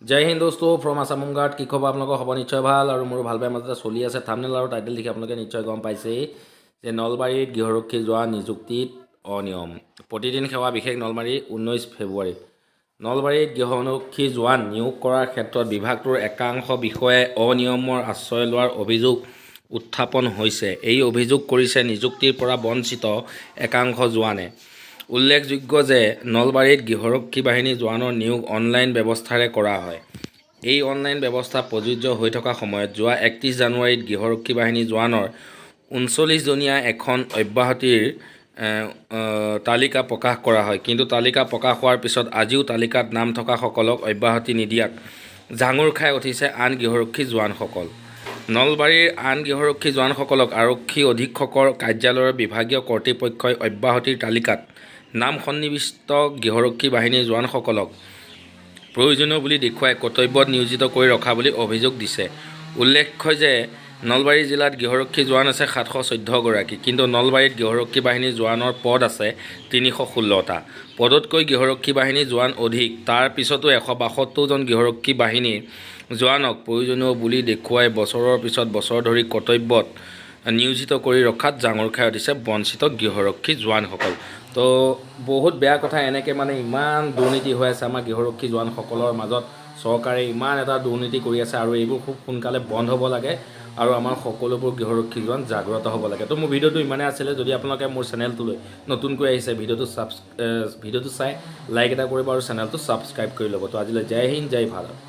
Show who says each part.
Speaker 1: জয় হিন্দ দোস্ত, from Assam home guard. কি খবৰ আপোনালোকৰ? হ'ব নিশ্চয় ভাল আৰু মোৰো ভাল বেয়া মাজতে চলি আছে। থামনেল আৰু টাইটেল দেখি আপোনালোকে নিশ্চয় গম পাইছেই যে নলবাৰীত গৃহৰক্ষী জোৱান নিযুক্তিত অনিয়ম। প্ৰতিদিন সেৱা বিশেষ, নলবাৰী, 19 ফেব্ৰুৱাৰী। নলবাৰীত গৃহৰক্ষী জোৱান নিয়োগ কৰাৰ ক্ষেত্ৰত বিভাগটোৰ একাংশ বিষয়াই অনিয়মৰ আশ্ৰয় লোৱাৰ অভিযোগ উত্থাপন হৈছে। এই অভিযোগ কৰিছে নিযুক্তিৰ পৰা বঞ্চিত একাংশ জোৱানে। উল্লেখযোগ্য যে নলবাৰীত গৃহৰক্ষী বাহিনী জোৱানৰ নিয়োগ অনলাইন ব্যৱস্থাৰে কৰা হয়। এই অনলাইন ব্যৱস্থা প্ৰযোজ্য হৈ থকা সময়ত যোৱা 31 জানুৱাৰীত গৃহৰক্ষী বাহিনী জোৱানৰ 39জনীয়া এখন অব্যাহতিৰ তালিকা প্ৰকাশ কৰা হয়। কিন্তু তালিকা প্ৰকাশ হোৱাৰ পিছত আজিও তালিকাত নাম থকাসকলক অব্যাহতি নিদিয়াত জাঙুৰ খাই উঠিছে আন গৃহৰক্ষী জোৱানসকল। নলবাৰীৰ আন গৃহৰক্ষী জোৱানসকলক আৰক্ষী অধীক্ষকৰ কাৰ্যালয়ৰ বিভাগীয় কৰ্তৃপক্ষই অব্যাহতিৰ তালিকাত নাম সন্নিৱিষ্ট গৃহৰক্ষী বাহিনীৰ জোৱানসকলক প্ৰয়োজনীয় বুলি দেখুৱাই কৰ্তব্যত নিয়োজিত কৰি ৰখা বুলি অভিযোগ দিছে। উল্লেখ্য যে নলবাৰী জিলাত গৃহৰক্ষী জোৱান আছে 714গৰাকী। কিন্তু নলবাৰীত গৃহৰক্ষী বাহিনীৰ জোৱানৰ পদ আছে 316টা। পদতকৈ গৃহৰক্ষী বাহিনীৰ জোৱান অধিক। তাৰ পিছতো 172জন গৃহৰক্ষী বাহিনীৰ জোৱানক প্ৰয়োজনীয় বুলি দেখুৱাই বছৰৰ পিছত বছৰ ধৰি কৰ্তব্যত নিয়োজিত কৰি ৰখাত জাঙুৰ খাই উঠিছে বঞ্চিত গৃহৰক্ষী জোৱানসকল। তো বহুত বেয়া কথা। এনেকৈ মানে ইমান দুৰ্নীতি হৈ আছে আমাৰ গৃহৰক্ষী জোৱানসকলৰ মাজত। চৰকাৰে ইমান এটা দুৰ্নীতি কৰি আছে আৰু এইবোৰ খুব সোনকালে বন্ধ হ'ব লাগে আৰু আমাৰ সকলোবোৰ গৃহৰক্ষী জোৱান জাগ্ৰত হ'ব লাগে। তো মোৰ ভিডিঅ'টো ইমানেই আছিলে। যদি আপোনালোকে মোৰ চেনেলটোলৈ নতুনকৈ আহিছে, ভিডিঅ'টো চাই লাইক এটা কৰিব আৰু চেনেলটো ছাবস্ক্ৰাইব কৰি ল'ব। তো আজিলৈ জয় হিন্দ, জয় ভাৰত।